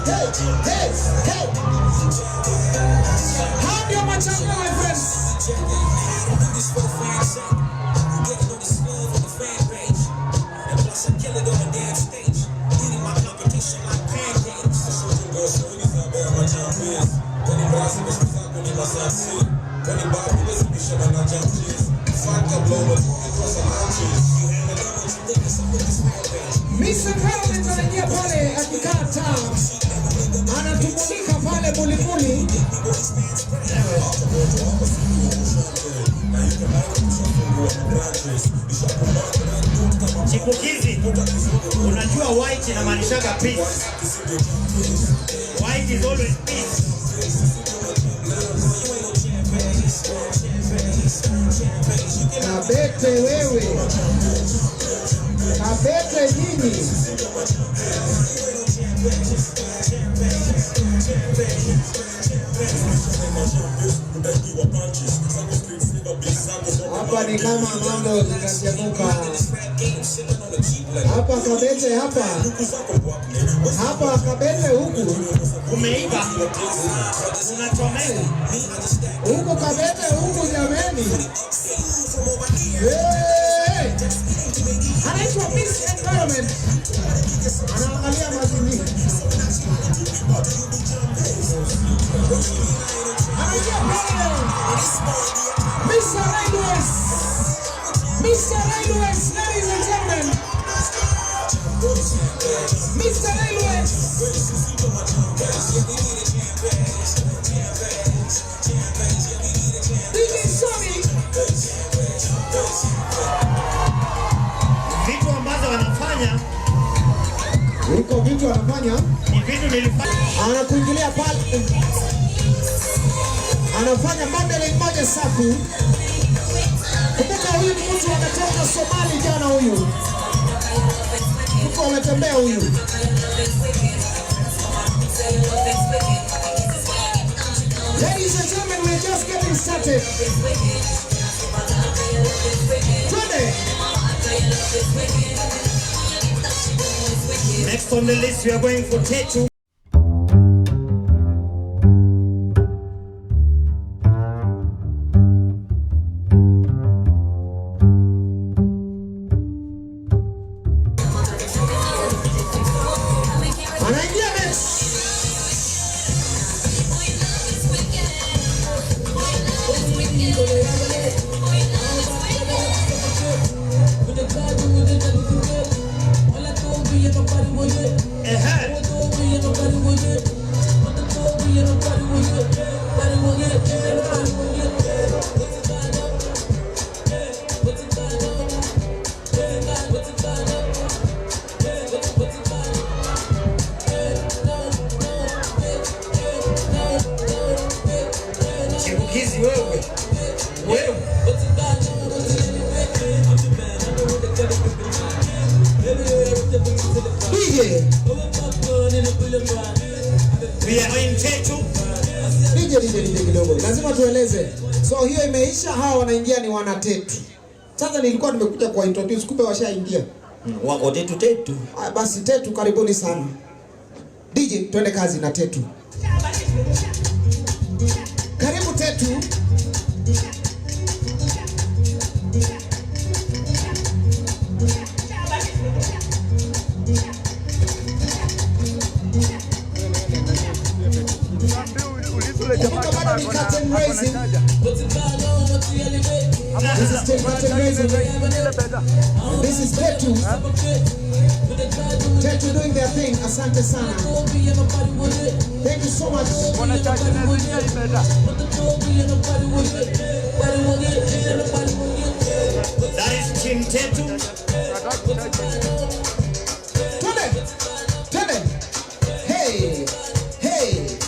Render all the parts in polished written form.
Hey, hey, hey. Hao ndio machango, my friends. Miss Environment anaingia pale akikata, anatumulika pale mulimuli. Chipukizi, unajua white inamaanishaga peace. White is always peace. Kabete wewe, Kabete nyinyi. Hapa ni kama mambo zitachemuka. Hapa Kabete, hapa hapa Kabete huku. Umeiva, unachomeka. Huku Kabete huku jameni. Hey! Anaitwa Miss Environment, anaangalia mazingira. Anaingia pale Mr. Railways, Mr. Railways, ladies and gentlemen, Mr. Railways. DJ Sony. Vitu ambazo wanafanya Iko vitu anafanya, ni vitu nilifanya. Anakuingilia pale, anafanya modeling moja safi. Kumbuka huyu ni mtu ametoka Somali jana, huyu mtu ametembea huyu. Ladies and gentlemen, we're just getting started. Twende. Next on the list, we are going for Tetu. Anaingia next. Ehe. Chipukizi wewe. Wewe. DJ, We are in Tetu. DJ, DJ, DJ kidogo. Lazima tueleze. So hiyo imeisha, hawa wanaingia ni wana Tetu. Sasa nilikuwa nimekuja kwa introduce, kumbe washaingia. Wako Tetu Tetu. Haya basi, Tetu karibuni sana. DJ, twende kazi na Tetu. Karibu Tetu. Kumbuka bado ni curtain raising. This is still curtain raising. And this is Tetu. Tetu doing their thing. Asante sana. Thank you so much. That is Team Tetu. Twende. Twende. Hey. Hey.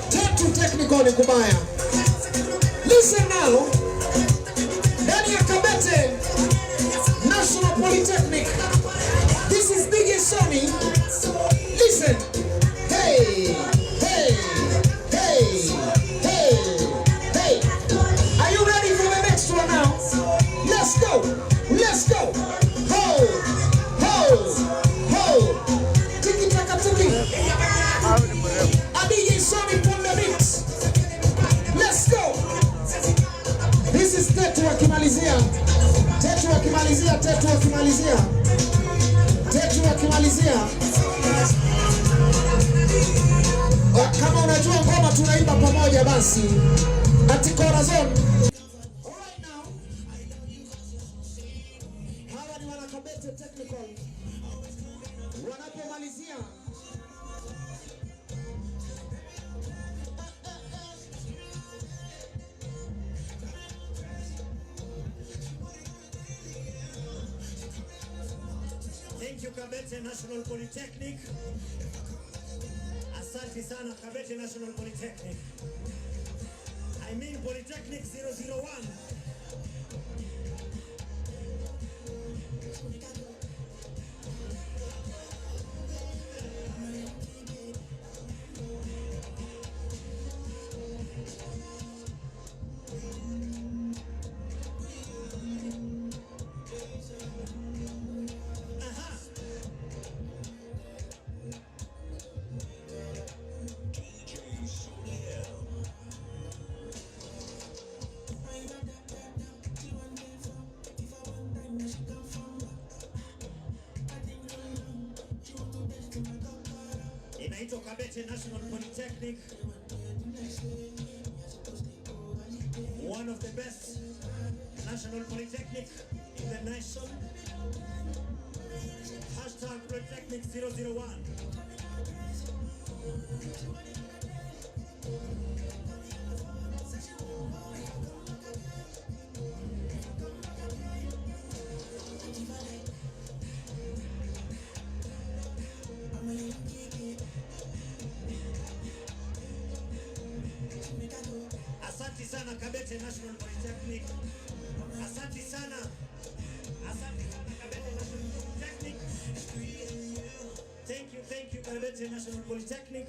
Tetu Technical ni kubaya. Listen now. Ndani ya Kabete National Polytechnic. This is DJ Sonny. Listen. Hey, hey, hey, hey, hey. Are you ready for the next one now? Let's go. Let's go. Ho, ho, ho. Tiki taka tiki. A DJ Sonny on the mix. Let's go. This is Tetu akimalizia. Tetu akimalizia, Tetu akimalizia. Tetu akimalizia. Kama unajua ngoma tunaimba pamoja basi. Ati Corazon. Alright now. Hawa ni wana Kabete Technical. Wanapomalizia. Thank you, Kabete National Polytechnic. Asante sana, Kabete National Polytechnic. I mean Polytechnic 001. Aha. Inaitwa Kabete National Polytechnic. One of the best national polytechnic in the nation. #Polytechnic 001. Asante sana, Kabete National Polytechnic. Asante sana. Asante sana, Kabete National Polytechnic. Thank you, thank you, Kabete National Polytechnic.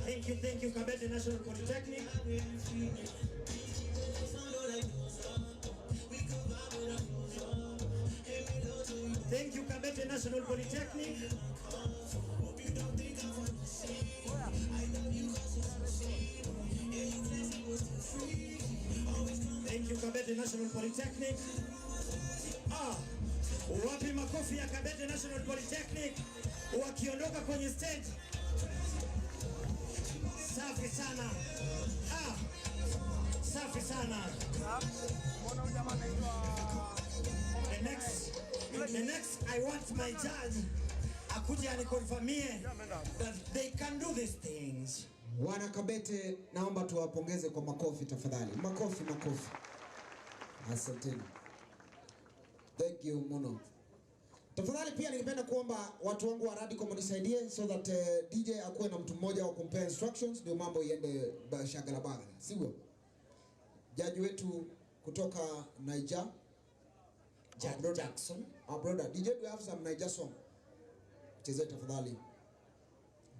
Thank you, Kabete National Polytechnic. Thank you, Kabete National Polytechnic. Thank you, Kabete National Polytechnic. Ah, wapi makofi ya Kabete National Polytechnic wakiondoka kwenye stage? Safi sana. Ah, safi sana. The next, I want my judge akuje anikonfirmie that they can do these things. Wana Kabete, naomba tuwapongeze kwa makofi tafadhali. Makofi, makofi. Asanteni. Thank you muno. Tafadhali pia ningependa kuomba watu wangu wa Radicom mnisaidie so that DJ akuwe na mtu mmoja wa kumpea instructions ndio mambo iende shagala bagala. Sivyo? Jaji wetu kutoka Niger, Jack Our brother. Jackson. Our brother. DJ, do you have some Niger song? Chezee tafadhali.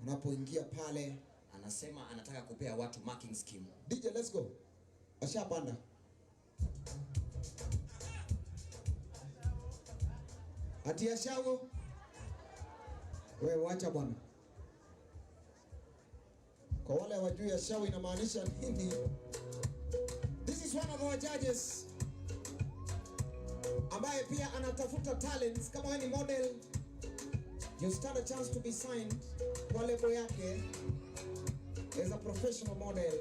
Unapoingia pale. Anasema anataka kupea watu marking scheme. DJ, let's go. Ashapanda. Ati Ashawo? Wewe wacha bwana. Kwa wale hawajui Ashawo inamaanisha nini? This is one of our judges ambaye pia anatafuta talents. Kama wewe ni model, you stand a chance to be signed kwa lebo yake as a professional model.